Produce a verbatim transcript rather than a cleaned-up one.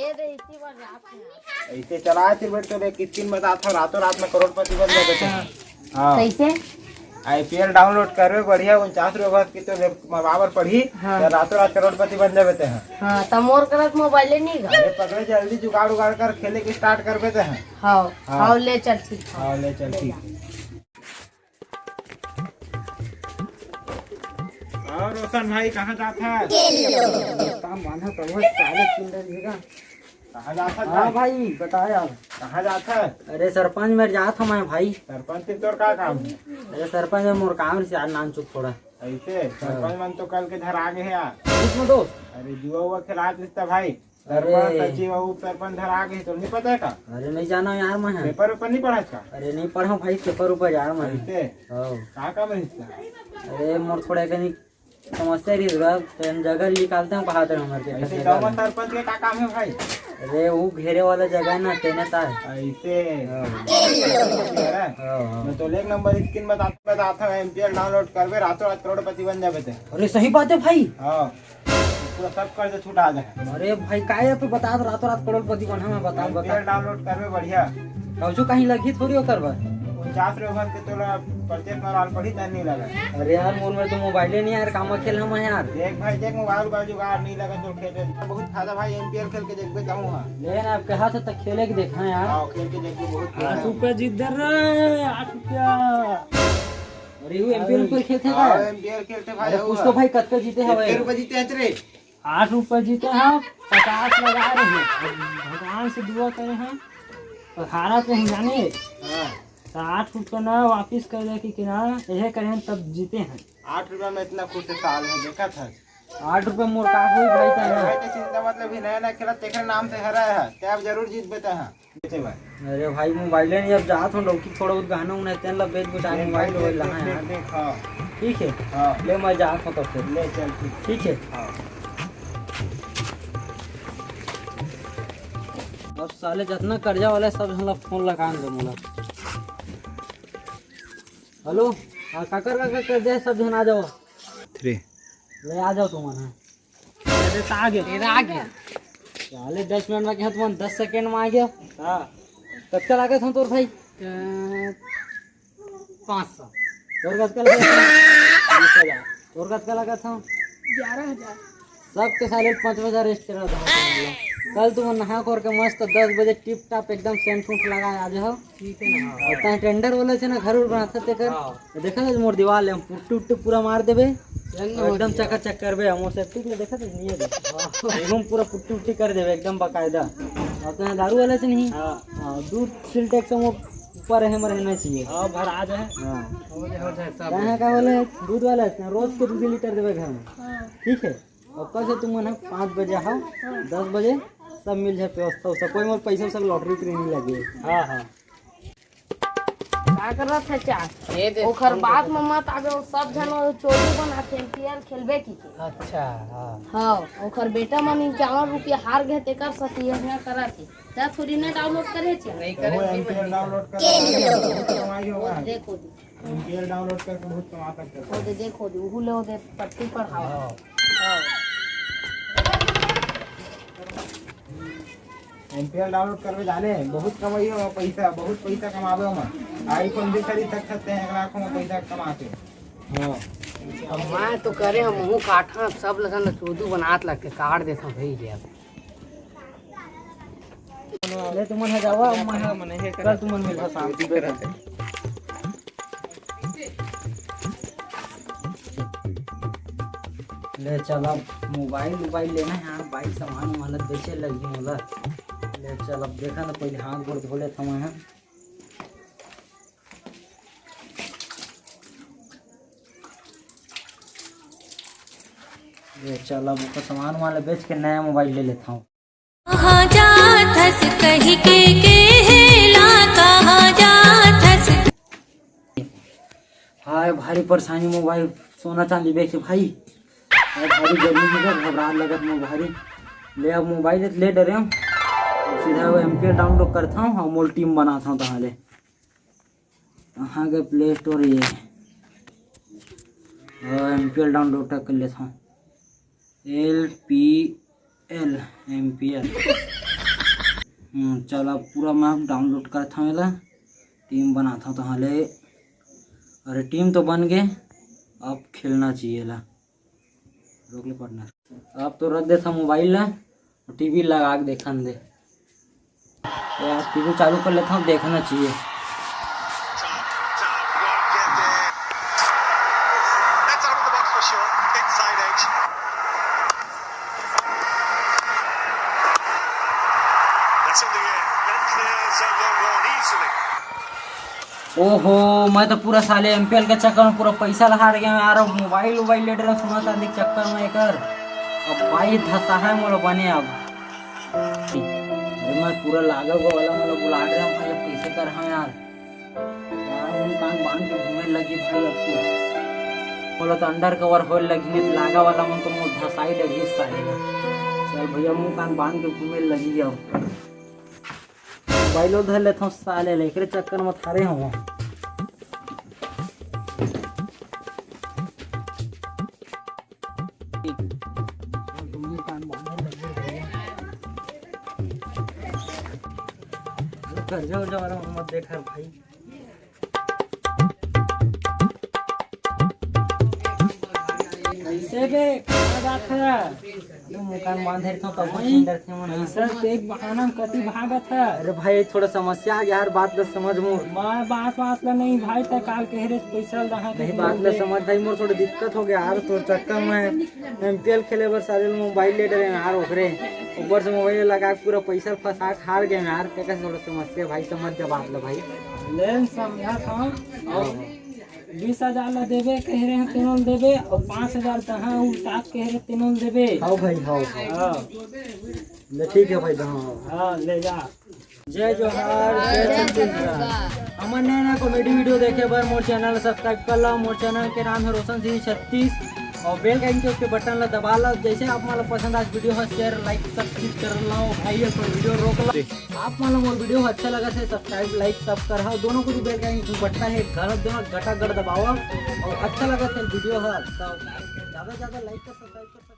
ये दे, इतनी बार रात में। ऐसे चला सिर बेट, तो देख कितनी मजा आता, रातों रात में करोड़पति बन जाबे ते। हाँ। कैसे? आईपीएल डाउनलोड करबे बढ़िया, उनचास रुपये बस की तो बराबर पड़ही, हाँ। तो रातों रात करोड़पति बन जाबे ते। हाँ, तो मोर करत मोबाइले नहीं गा। अरे पकड़े, जल्दी जुगाड़ उगाड़ कर खेले के स्टार्ट करबे ते। हाँ। हाँ। हाँ, ले चल, ठीक है। हाँ, ले चल, ठीक। और रोशन भाई, कहाँ जात है? काम बांधा तो वो साले चिल्लर जी का। कहाँ जात है हाँ भाई? भाई, बता यार। कहाँ जात है? अरे सरपंच मेर जात हँव मैं भाई। सरपंच से तोर का काम है? अरे सरपंच में मोर काम से यार, नाम चुप थोड़ा। ऐसे? हाँ। सरपंच मन तो कल के धरा गे हे यार। किस में दोस्त? अरे जुआ उआ खेलात रिस्ता भाई। अरे। सरपंच, सचिव अउ उप सरपंच धरा गे, तो नहीं पता है का? अरे नहीं जाना यार मैं। पेपर वेपर नहीं पढ़ा का? अरे नहीं पढ़ा भाई, पेपर ऊपर यार मैं। ऐसे? हाँ। का काम है इसका? अरे मोर थोड़ा कनी समस्या रही बा, तो हम जगह निकालते हैं, कहा थे हमारे के ऐसे जगह। गाँव में सरपंच के का काम है भाई? अरे वो घेरे वाला जगह है ना, तेने ता है। ऐसे? हाँ। हाँ, हाँ। मैं तो एक नंबर स्कीम बता, बताता हूँ, एमपीएल डाउनलोड करबे, रातों रात करोड़पति बन जाबे ते। अरे सही बात है भाई। हाँ। पूरा सब कर्ज छुटा जाए। अरे भाई, काय है तू बता, रातों रात करोड़पति बन, हमें बता, बता। एमपीएल डाउनलोड करबे बढ़िया। कौचो कहीं लगी थोड़ी ओकर बर। उनचास रुपये भर के तोला परचेस माल पड़ी, तब नहीं लगा। अरे यार, मोर में तो मोबाइले नहीं यार, कामा खेल हम यार। देख भाई, देख मोबाइल का जुगाड़ नहीं लगा तो खेल। बहुत फायदा भाई, एमपीएल खेल के देखबे तब हाँ। ले ना, अब कहा से तक खेले के देखना यार। हाँ, खेल के देखबे, बहुत फायदा आठ है। रुपया जीत दे रे, आठ रुपया। अरे वो एमपीएल पर खेलते का? हाँ, एमपीएल खेलते भाई, अरे हुआ। पूछ तो भाई, कतका जीते हवे? कतका रुपया जीते हैं रे? आठ रुपया जीते हैं, पचास लगा रहे हैं। अब भगवान से दुआ करे हैं, तो हारा तो हम जाने। हाँ। तो आठ रुपया ना वापिस कर दे कि, कि ना, यह करें तब जीते हैं। आठ रुपया में इतना खुश है साल में, देखा था? आठ रुपया मोर का होई भाई, का अरे ना? भाई, तो चिंता मतलब भी नया नया खेला, तेरे नाम से हरा है, ते अब जरूर जीत बेता है। कैसे भाई? अरे भाई, मोबाइल नहीं, अब जात हूँ, लौकी थोड़ा बहुत गहना उन्हें तेल ला बेच बुचा देख मोबाइल भाई, वोबाइल देख, लहा देख, यार। देख, हाँ। ठीक है? हाँ। ले, मैं जात हूँ तो फिर। ले चल, ठीक। ठीक है? हाँ। अब साले जितना कर्जा वाला है, सब झन ला फोन लगा दे मोला। हेलो, हाँ, काकर, काकर कर दे, सब झन आ जाओ। थ्री। ले, आ जाओ तुमन, हाँ। ये तो आ गया। ये तो आ गया। साले दस मिनट में क्या, तुमन दस सेकंड में आ गया। हाँ। कतका लागत हूँ तोर भाई? अ, पाँच सौ। तोर कतका लागत हूँ? बीस हजार। तोर कतका लागत हूँ? ग्यारह हजार। सबके साले पाँच बजे रेस्ट करा था। कल तुम नहा खोर के मस्त दस बजे टिप टाप एकदम सेंट उंट लगा आ जाओ। ठीक है ना? और तैं टेंडर वाला से ना घर उर बनाता ते कर। हाँ। तो देखा था मोर दीवार ले, हम पुट्टी उट्टी पूरा मार देबे। रंग और हो एकदम गया। चकाचक करबे हम, सेप्टिक ले देखा था नहीं है। हाँ। एकदम पूरा पुट्टी उट्टी कर देबे एकदम बाकायदा। और तो यहाँ दारू वाला से नहीं। हाँ। हाँ, दूध सिल्टेक्स में ऊपर है, में रहना चाहिए। हाँ, भर आ जाए। हाँ। हो जाए, हो जाए, सब कहाँ हो जाए। का बोले, दूध वाला है, रोज के दो तीन लीटर देवे घर में। हाँ। ठीक है, और कल से तुम मन पाँच बजे आओ, हाँ। दस बजे सब मिल जाए व्यवस्था, उसका कोई मोर पैसा, सब लॉटरी उटरी नहीं लगे। हाँ, हाँ। का करत है चार? ये दे, ओखर फोन बात करत में मत आवे, वो सब झन वो चोरी बनाते हैं, पीएल खेलबे की के। अच्छा, हाँ। हाँ, ओखर बेटा मन इक्यावन रुपया हार गए, तेकर साथ ये यहाँ करत है। जा थोड़ी ने डाउनलोड करे छे। नहीं करे, वो नहीं एमपीएल बनी। डाउनलोड कर, बहुत कमाई होगा। वो देखो दी। एमपीएल डाउनलोड करके बहुत कमा सकते हो। वो दे, देखो दी, उहू ले, वो दे, पट्टी पढ़ाओ। हाँ। हाँ। एमपीएल डाउनलोड करबे जाने, बहुत कमाई हो पैसा, बहुत पैसा कमाबे ओमा। आईफोन भी खरीद सकते हैं एक लाख में पैसा कमा के। हाँ। अब मैं तो करे हम मुँह काटना, सब लगन चोदू बनात लगते, काट देता भाई ये अब। ले तुमन ह जावा, मैं ह कल तुमन मिलबो शाम के। ले चल, अब मोबाइल, मोबाइल लेना है यार, बाइक सामान वाला बेचे लगी मोला। ले चल, अब देखा ना, पहले हाथ गोड़ धो लेता हूँ मैं। ले चल, अब ओकर सामान वाला बेच के नया मोबाइल ले लेता हूँ। कहाँ जाथस कहि के केहेला, कहाँ जाथस। हाय, भारी परेशानी मोबाइल, सोना चांदी बेच के भाई। हाय, भारी गर्मी हे, घबरात लगत मोर भारी। ले, अब मोबाइल ले डरे हूँ, अब सीधा वो एमपीएल डाउनलोड करता हूँ और मोल टीम बनाता हूँ तहाँ ले। कहाँ गए प्ले स्टोर ये? एमपीएल डाउनलोड कर लेता हूँ। एल पी एल, एमपीएल। हम्म, चल, अब पूरा map download करत हंव एला, टीम बनात हंव तहां ले। अरे, टीम तो बन गे, अब खेलना चाहिए ला। रोक ले पार्टनर, अब तो रख देथंव मोबाइल ला, टीवी लगा के देखन दे। यार, टीवी चालू कर लेथंव, देखना चाहिए। That's out of the box for sure. Inside edge. That's in the air. And clears a long one easily. ओहो, मैं तो पूरा साले एमपीएल के चक्कर में पूरा पैसा ला हार गया यार। मोबाइल वोबाइल ले डरे सुना चांदी के चक्कर में एकर। अब भाई धसा है मोला बने अब। अरे मैं पूरा लागा गो वाला मोला बुला रहे हैं भाई, अब कैसे कर हम यार। यार मुंह कान बांध के घूमे लगी भाई अब तू। मोला तो अंडर कवर होए लगी, नहीं तो लागा वाला मन तो मोर धसाई डरही साले ला। चल भैया मुंह कान बांध के घूमे लगी अब। मोबाइलो धर लेथंव साले ले, एकरे चक्कर में थारे हवं। कर्जा उर्जा वाला मत देख यार भाई। कैसे बे, कहाँ जात है? ये मुंह कान बांधे रहिथंव, तब भाई, सुंदर थे मन। ऐसा तो एक बहाना में कति भागत है। अरे भाई, थोड़ा समस्या आ गया यार, बात ला समझ मोर। मैं बात, बात ला नहीं भाई, तैं काल कहे रहे पैसा ला दहा के नहीं, बात ला दे। समझ भाई, मोर थोड़ा दिक्कत हो गया यार, तोर चक्कर में एमपीएल खेले बर साले मोबाइल ले डरे यार, ओकरे ऊपर से मोबाइल लगा के पूरा पैसा फंसा के हार गए यार, तेकर से थोड़ा समस्या भाई, समझ जा बात ला भाई। ले समझा था। हाँ। बीस हजार ला देबे कहे रहे हैं, तेनो ल देबे, और पाँच हजार कहाँ उ सात कहे रहे, तेनो ल देबे। हाँ भाई, हाँ, हाँ। हाँ। ले, ठीक है भाई, हाँ, हाँ। हाँ, ले जा। जय जोहार, जय छत्तीसगढ़। हमर नया नया कॉमेडी वीडियो देखे बर मोर चैनल ला सब्सक्राइब कर लो। मोर चैनल के नाम है रोशन सिंह छत्तीस और बेल आइकन के बटन ला दबा लो। जैसे आप मन ला पसंद आज वीडियो है, शेयर, लाइक, सब चीज कर लो भाई, अपन वीडियो रोक लो। आप मन ला मोर वीडियो अच्छा लगा है, सब्सक्राइब, लाइक, सब कर हा। दोनों को जो बेल आइकन बटन है, घड़ा दोनों घटाघट दबावा और अच्छा लगा है वीडियो है तो ज्यादा से ज्यादा लाइक कर, सब्सक्राइब कर।